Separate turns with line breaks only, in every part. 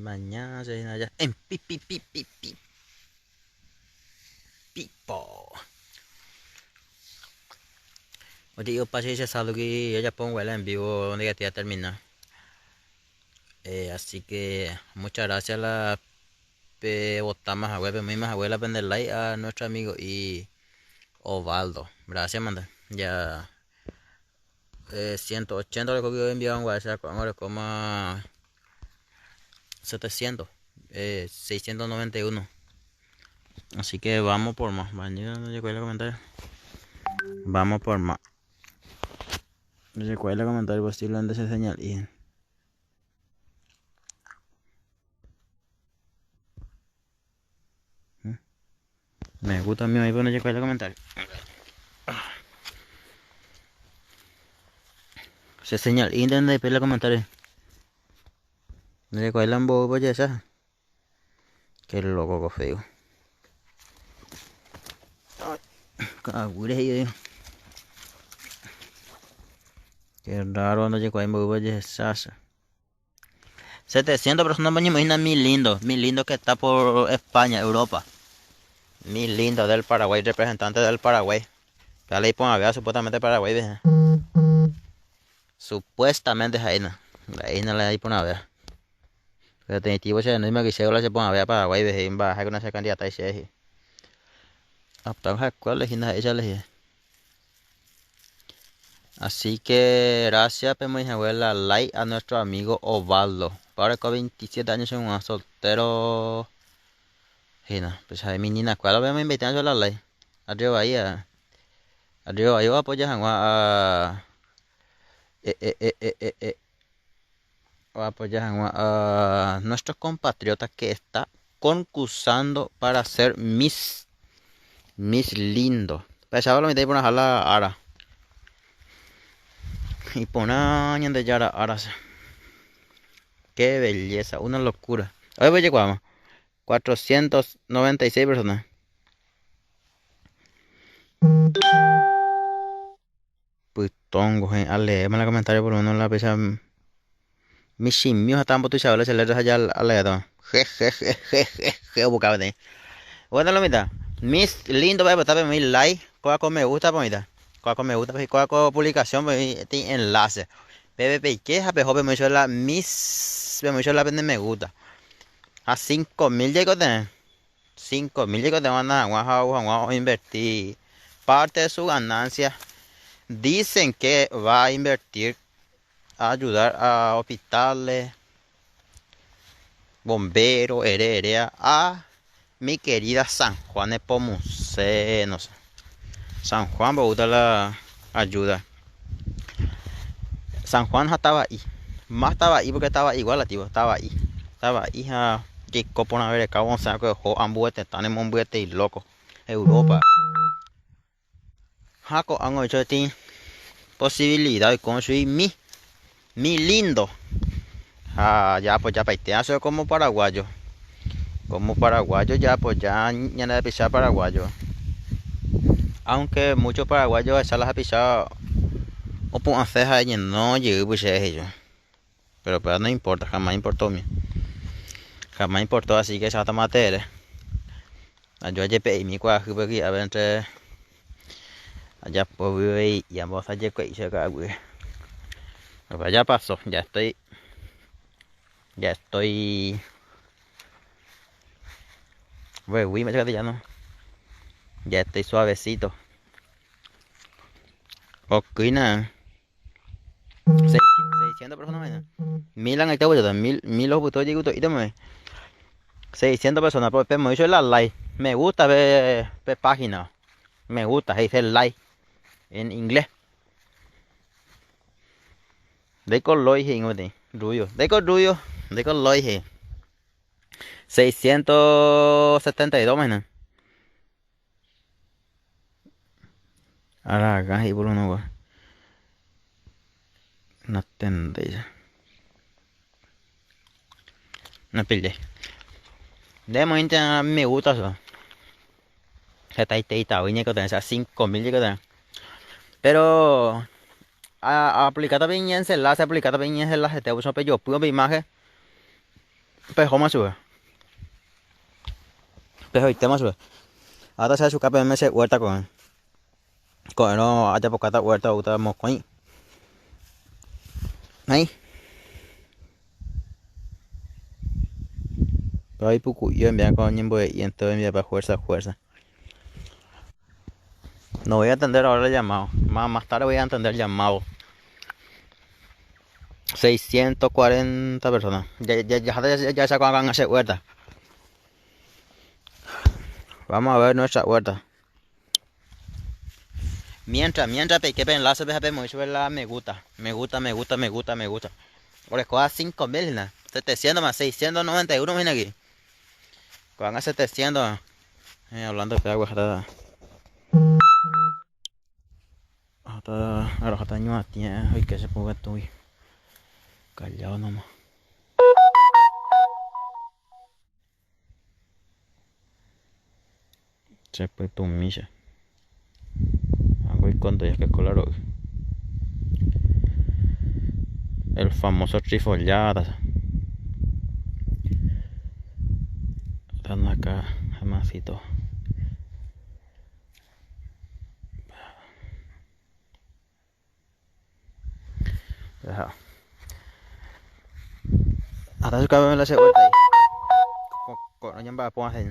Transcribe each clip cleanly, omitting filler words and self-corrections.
Mañana se viene allá en pi pi pi pi pi pipo. Oye, yo pasé ese saldo que ya pongo el en vivo donde ya te voy a terminar. Así que muchas gracias a la pe botama abuela, pe misma abuela pende like a nuestro amigo y Ovaldo. Gracias, manda. Ya 180 le cogió enviado en WhatsApp, ahora coma 700, 691. Así que vamos por más. Mañana no llegó el comentario. Vamos por más. No llegó el comentario posiblemente se señal y Me gusta a mí, ahí pone llegó el comentario. Se señal y de el comentario. No llegó el lambo voy a Qué loco, qué feo. Qué raro no llegó ahí voy a 700 personas me imagina mi lindo, mi lindo que está por España, Europa. Mi lindo del Paraguay, representante del Paraguay. Ya le pongo a ver supuestamente Paraguay, ¿ves? Supuestamente es ahí, ¿no? Ahí no le pone a ver. Pero definitivo, se no me quisiera se pone a ver Paraguay, ¿ves? Va a con esa candidata y se Así que gracias, mi abuela, like a nuestro amigo Ovaldo. Ahora con 27 años es un soltero. Sí, no, pues a mi nina, ¿cuál me invitan a la like? Arriba ahí, arriba ahí va a apoyar a va a apoyar a nuestro compatriota que está concursando para ser Miss Lindo. Pensaba lo mitad y por la ara. Y por años de yara ara. Qué belleza, una locura. Hoy voy a llegar 496 personas. Putongo, a leerme en el comentario por lo menos la pesa. Mis simios están botizados, se les allá a leer. Je, je, je, je, je, je, buscaba de. Bueno, la mitad. Mis lindo, voy a botar mi like, coa me gusta, pues mitad. Coa me gusta, pues coa publicación, pues este enlace. PPP, ¿qué? A pejo, me hizo la mis, me hizo la me gusta. A 5000 llegó de 5000 llegó de van a invertir parte de su ganancia. Dicen que va a invertir a ayudar a hospitales, bomberos, heredia, a mi querida San Juan de Pomuceno. San Juan me gusta la ayuda. San Juan ya estaba ahí. Más estaba ahí porque estaba igual, tío. Estaba ahí. Estaba ahí, ja. Que copo na ver cabo, o sea, que dejó ambuete, están en ambuete y loco. Europa. Jaco han hecho ti posibilidad de construir mi lindo. Ah, ya pues ya paitea soy como paraguayo. Como paraguayo ya pues ya ya de pisar paraguayo. Aunque muchos paraguayos esa las ha pisado o pueden hacer ahí no llegué pues ellos. Pero pues no importa, jamás importó mi. Jamás importó, así que esa materia. Yo ayer pedí mi cuaje porque a ver entre allá pues vive y ambos ayer que hice acá, güey. Pero ya pasó, ya estoy. Ya estoy. Güey, me ya no. Ya estoy suavecito. Ok, nada. 600 personas menos. 1000 han estado, 1000 los gustó, llegó y tome. 600 personas, pues me hizo la like. Me gusta ver página. Me gusta, se dice like en inglés. De color y rubio. De color, de color 672 menos. Ahora acá y por uno. No tendría. No pillé. De momento me gusta eso. Está 5000 llegó. Pero a aplicar también enlace, aplicar también enlace, te uso yo puedo imagen. Pehóma chupe. Pehoitéma chupe. Áta che achuka peẽme che huerta ko'ẽ. Ko'ẽrõ ajapokáta huerta oúta mokõi. Néi. Péva ipuku'i oenvia ko ñembo'e'i entéro oenviapa fuerza fuerza. No voy a atender ahora el llamado. Más, más tarde voy a atender el llamado. 640 personas. Ya, ya, ya, ya, ya sacó acá en huerta. Vamos a ver nuestra huerta. Mientras, mientras pequé pe enlace pe pe moĩ la me gusta. Me gusta, me gusta, me gusta, me gusta. Orekóva 5000 hína. 700 más 691 hína aquí. Ko'ág̃a 700. Hablando de agua, hasta hasta arahata ñuatĩ oike che povetũgui. Callao nomás. Che pytũmi che. El famoso trifollada. Están acá, jamásito. Hasta su cabello la se vuelta ahí. Con ñamba'apo así.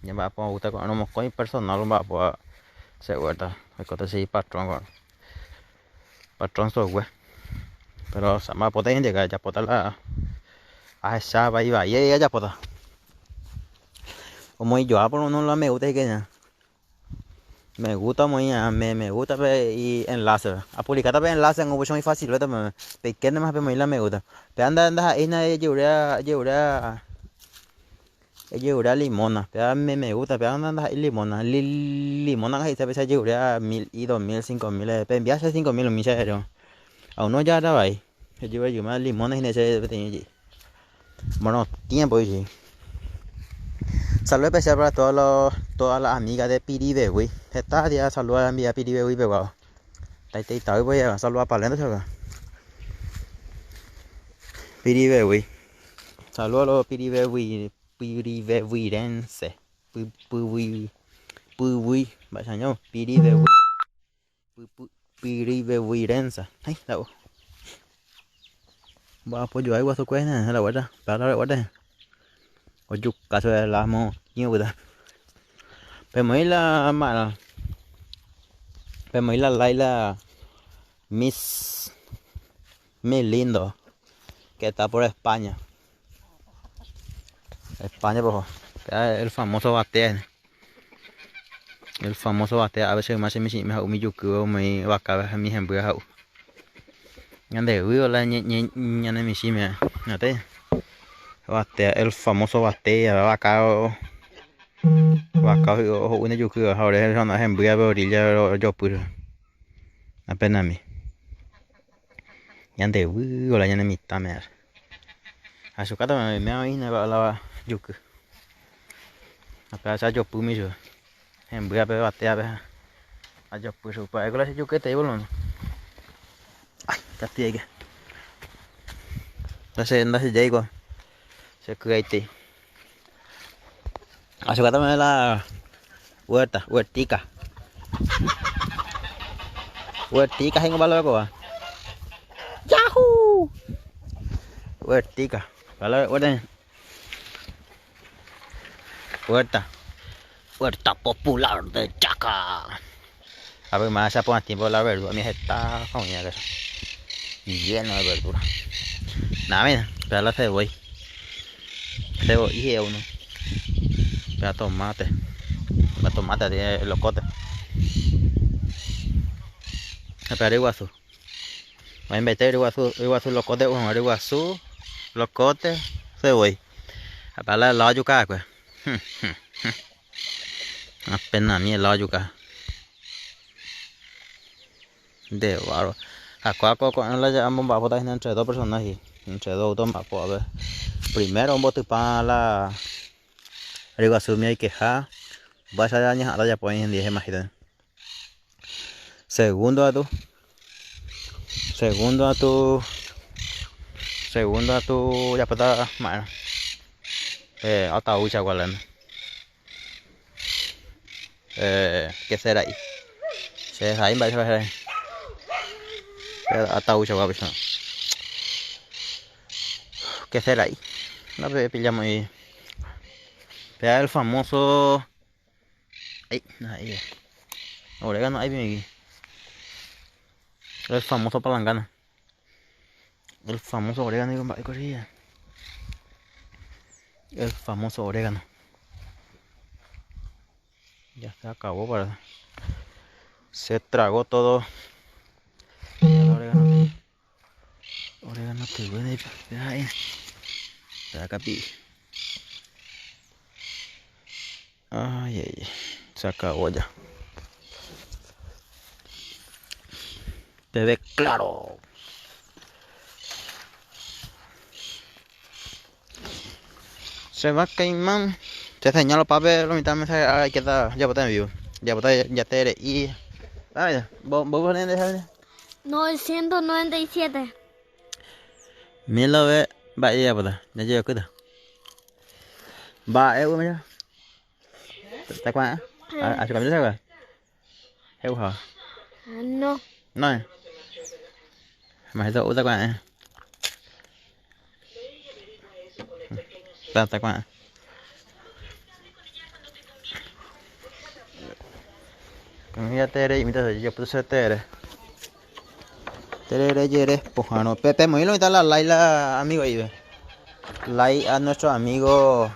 Ñamba'apo gusta con mokõi personal omba'apo se vuelta. Oikóta che patrón con. Patrón sogue. Pero mba'apóta gente ajapóta la ahecha vai vai ajapóta. Omoĩjoa por uno la me gusta hikuái. Me gusta omoĩ me, me gusta pe y enlace. Apublicáta pe enlace oĩ fácil peikéntema pemoĩ la me gusta. Pe anda ndaha'éina ejerurea ejerurea ejerurea limona. Pe me, me gusta pe anda ndaha'éi limona. Li, limona he'ise pe ejerurea mil y dos mil, cinco mil. Pe envía che 5000 umi che A uno ya vai. Ejerure limona hína che peteĩ je'i. Bueno, tiempo sí. Saludo especial para todos los, todas las amigas de Piribebuy. Esta día saludo a mi Piribebuy pegado. Taita voy a saludar para lento Piribebuy. Saludos a los Piribebuy, Piribebuirense. Puy, puy, vaya no, Piribebuy. Piribebuirense. Ay, la Va apoyo ahí guaso cuesta la vuelta, para la vuelta. Ojuka se la mo ñuda. Pero la mala. Pero la Laila Miss Mi lindo que está por España. España, por el famoso batea. El famoso batea a veces más se me me mi yuku me vaca mi hembra Ñande la ñe ñe ñane mi me nate. Batea el famoso batea vaca vaca una yuku ahora es una hembra orilla yo puro. Apenas mi. Ñande la ñane mitad me. Azúcar me me oí la yuku. Acá ya yo pumi yo. Hembra pe batea pe. Ayo puro pa la yuku te boludo. Ay, casi que. Ndase llego. Se cuida Azúcar también la huerta, huertica. Huertica hengo balo Yahoo! Huertica. Vale, huerta. Huerta. Huerta popular de Chaca. A ver, más se pone tiempo la verdura. Mi está con eso. Lleno de verdura. Nada, mira, espera la cebolla. Cebolla uno. Espera tomate. La tomate tiene el locote. Espera iguazú. Voy a meter iguazú, iguazú, locote, uno, iguazú, locote, cebolla. Espera la la yuca, pues. Apenas mi la yuca. De barro. Acá con la llamamos bajo entre dos personas y entre dos toma a ver. Primero un bote para la iguazú mi hay queja. Vas a dañar ahora ya pueden dije más Segundo a tu. Segundo a tu. Segundo a tu ya para mano. Eh, ataúichagua la Eh, ¿qué será ahí? Che ahí mba'éichapa héra. Ataúichagua péicha. ¿Qué será ahí? No pe pillamos ahí. Vea el famoso. Ay, ahí. Orégano ahí aquí. El famoso palangana. El famoso orégano, digo, mba'e corrida. El famoso orégano. Ya se acabó para. Se tragó todo. El orégano. Orégano que bueno ahí. Ahí. Ay, ay, se acabó ya. Te ve claro. Se va Caimán. Se señalo para ver lo mitad me hay que dar ya botar en vivo. Ya botar ya te y ay, vos vos ponés
997.
Milo ve va ya botar. Ya llevo cuida. Va, eu mira. ¿Está cuál? ¿A su camisa va? Eu hả?
No.
No. Mà hết ta qua. Ta ta qua. Con ya tere y mientras yo puse tere. Tere yere pojano. Pepe, muy lo la Laila amigo ahí ve. Like a nuestro amigo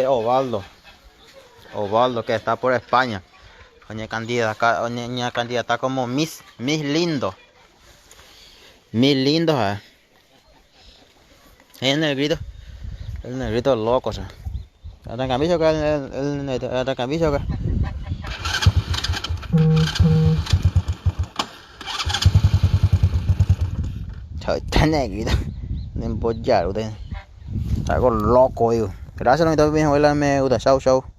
Ovaldo. Ovaldo que está por España. Oña candidata, oña candidata como Miss Lindo. Miss Lindo, eh. El negrito loco, o sea. Arranca acá, el negrito, arranca acá. Está negrito. Algo loco, digo. Gracias, me gusta. Chau, chau.